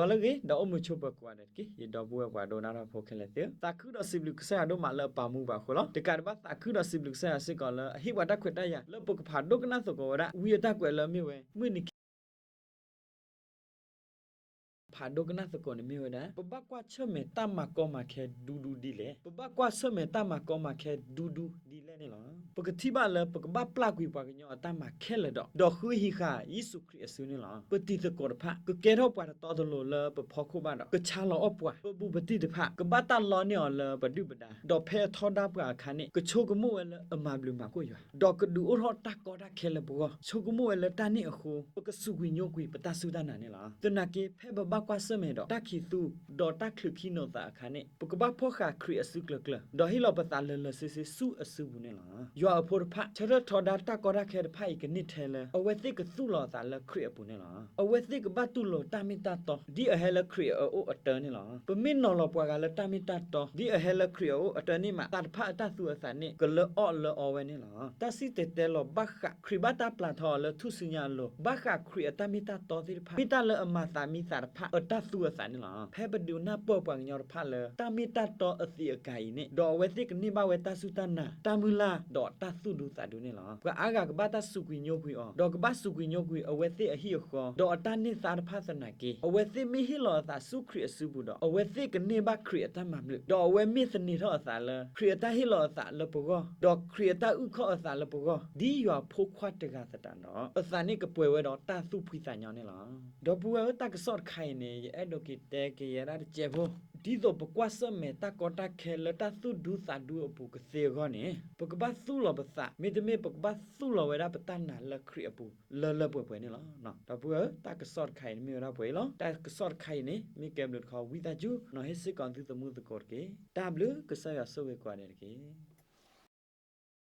ပှၤလၢအဂ့ၤ ဒီးအိၣ်မုာ်ဆိးပၢၤကိးဂၤဒဲးတက့ၢ်. ယဒီပုၢ်ဝဲၢ်ပှၤဒိကနၣ်တၢ်ဖိခဲလၢာ်သ့ၣ်ဧၢ, သးခုဒီးစံးဘျုးကစၢ်ယွၤဒိၣ်မးလၢအပာ်မူပှၤအဃိလီၤ. တကးဒံးဘၣ် သးခုဒီးစံးဘျုးကစၢ်ယွၤစ့ၢ်ကီးလၢအဟ့ၣ်ပှၤတၢ်ခွဲးတၢ်ယာ် လၢပကဖးဒိကနၣ်သကိးဝဲဒၣ် ဝံအတၢ်ကွဲးလၢအမ့ၢ်ဝဲ မုၢ်နံၤခံ ဖးဒိကနၣ်သကိးန့ၣ်မ့ၢ်ဝဲဒၣ် ပဘၣ်ကွၢ်ဆၢၣ်မဲာ်တၢ်မၤကီမၤခဲဒူဒူဒ်လဲၣ်. ပဘၣ်ကွၢ်ဆၢၣ်မဲာ်တၢ်မၤကီမၤခဲဒူဒူဒ်လဲၣ်န့ၣ်လီၤ. ပကထံၣ်ဘၣ်လၢပကဘၣ်ပျၢ်ကွံာ်ပှၤကညီအတၢ်မၤခဲလၢာ်ဒီး ဒီးဃုဟံးဃာ်ယ့ၣ်ၡူးခရံာ်အစုန့ၣ်လီၤ. ပတံၤသကိးတဖၣ် ကကဲထီၣ်ပှၤတတီတလိၤလၢပဖီခိၣ်ဘၣ်ဒီး ကဆါလီၤအီၣ်ပှၤ, ပဘူးပတံၢ်တဖၣ် ကဘၣ်တၢ်လီန့ၢ်အီၤလၢပဒုၣ်ပဒါ, ဒီးဖဲအထီဒါပှၤအခါန့ၣ် ကဆိကမိၣ်ဝဲလၢအမၤဘျုးမၤဖှိၣ်ယွၤ, ဒီးကဒုးအိၣ်ထီၣ်တၢ်ကီတၢ်ခဲလၢပဂီၢ်, ဆိကမိၣ်ဝဲလၢတၢ်န့ၣ်အဃိ ပကစူးကွံာ်ညိကွံာ်ပတၢ်စူၢ်တၢ်နာ်န့ၣ်လီၤ. သနာ်က့ ဖဲပဘၣ်ကွၢ်ဆၢၣ်မဲာ်ဒီးတၢ်ခံးသူ ဒီးတၢ်ချုးခံနိးသးအခါန့ၣ် ပကဘၣ်ဖီၣ်ဃာ်ခရံာ်အစုကျၢၤကျၢၤ ဒီးဟ့ၣ်လီၤပသးလၢာ်လၢာ်ဆ့ဆ့ဆူအစုပူၤန့ၣ်လီၤ. ယွၤအဖိတဖၣ် ဆၢထၢၣ်ထီဒါတၢ်ကီတၢ်ခဲတဖၣ်အံၤကန့ၢ်ထဲလၢ အဝဲသ့ၣ်ကသူၣ်လီၤအသးလၢခရံာ်အပူၤန့ၣ်လီၤ. အဝဲသ့ၣ်ကဘၣ်တူၢ်လိာ်တၢ်မ့ၢ်တၢ်တီ ဒ်အဟဲလၢခရံာ်အအိၣ်အတၢန့ၣ်လီၤ. ပမ့ၢ်နီၤလီၤပှၤဂၤလၢတၢ်မ့ၢ်တၢ်တီ ဒ်အဟဲလၢခရံာ်အအိၣ်အတၢန့ၣ်မး သးတဖၣ်အတၢ်သူအသးန့ၣ် ကလၢအီၣ်လၢအီဝဲန့ၣ်လီၤ. တၢ်စံၣ်တဲၤတဲလီၤဘၣ်ဃးခရံာ်ဘၣ်တၢ်ပျၢ်ထီအီၤလၢထူၣ်စုညါအလိၤ ဘၣ်ဃးခရံာ်အတၢ်မ့ၢ်တၢ်တီသ့ၣ်တဖၣ် မ့ၢ်တၢ်လၢအမၤသးမံသးတဖၣ်အတၢ်သူအသးန့ၣ်လီၤ. ဖဲပဒုးနၢ်ပၢၢ်ပှၤကညီတဖၣ်လၢ တၢ်မ့ၢ်တၢ်တီအသးအကါအံၤန့ၣ် ဒီးအဝဲသ့ၣ်ကန့ၢ်ဘၣ်ဝဲတၢ်စူၢ်တၢ်နာ်, တၢ်မုၢ်လၢ်, ဒီးတၢ်သူၣ်ဒူသးဒူန့ၣ်လီၤ. ပှၤအါဂၤကဘၣ်တၢ်စူးကွံာ်ညိကွံာ်အီၤ, ဒီးကဘၣ်စူးကွံာ်ညိကွံာ်အဝဲသ့ၣ်အဟံၣ်အဃီ, ဒီးအတၢ်န့ၢ်သါတဖၣ်သနာ်က့ အဝဲသ့ၣ်မ့ၢ်ဟ့ၣ်လီၤအသးဆူခရံာ်အစုပူၤဒီး အဝဲသ့ၣ်ကန့ၢ်ဘၣ်ခရံာ်အတၢ်မၤဘျုး, ဒီးအဝဲမ့ၢ်သန့ၤထီၣ်အသးလၢ ခရံာ်အတၢ်ဟ့ၣ်လီၤအသးလၢပဂီၢ်, ဒီးခရံာ်အတၢ်အုၣ်ခီၣ်အသးလၢပဂီၢ် ဒ်ယွၤဖိခွါတဂၤသတးဒီး အသးန့ၣ်ကပှဲၤဝဲဒီးတၢ်သူၣ်ဖှံသးညီန့ၣ်လီၤ. ဒီပုၢ်ဝဲၢ်ဧၢ, တၢ်ကစီၣ်တခါအံၤန့ၣ် ယအဲၣ်ဒိးက့ၤတဲက့ၤယဲဒၣ်တစဲးဖိ, ဒ်သိးပကွၢ်ဆၢၣ်မဲာ်တၢ်ကီတၢ်ခဲလၢတၢ်သူၣ်ဒူသးဒူအပူၤကသ့အဂီၢ်န့ၣ် ပကဘၣ်သူၣ်လီၤပသး, မ့တမ့ၢ်ပကဘၣ်သူၣ်လီၤဝဲဒၣ်ပတၢ်နာ်လၢခရံာ်အပူၤ လၢလၢပှဲၤပှဲၤန့ၣ်လီၤ. ဒီပုၢ်ဝဲၢ်ဧၢ, တၢ်ကစီၣ်တခါအံၤန့ၣ်မ့ၢ်ဝဲဒၣ်ပှဲၤအံၤလီၤ. တၢ်ကစီၣ်တခါအံၤန့ၣ် မ့ၢ်ကဲဘျုးတခီ ဝံသးစူၤ နီၤဟ့ၣ်စ့ၢ်ကီးသုသမူသကိးတက့ၢ်. တၢ်ဘျုး, ကစၢ်ယွၤဆိၣ်ဂ့ၤကိးဂၤဒဲးတက့ၢ်.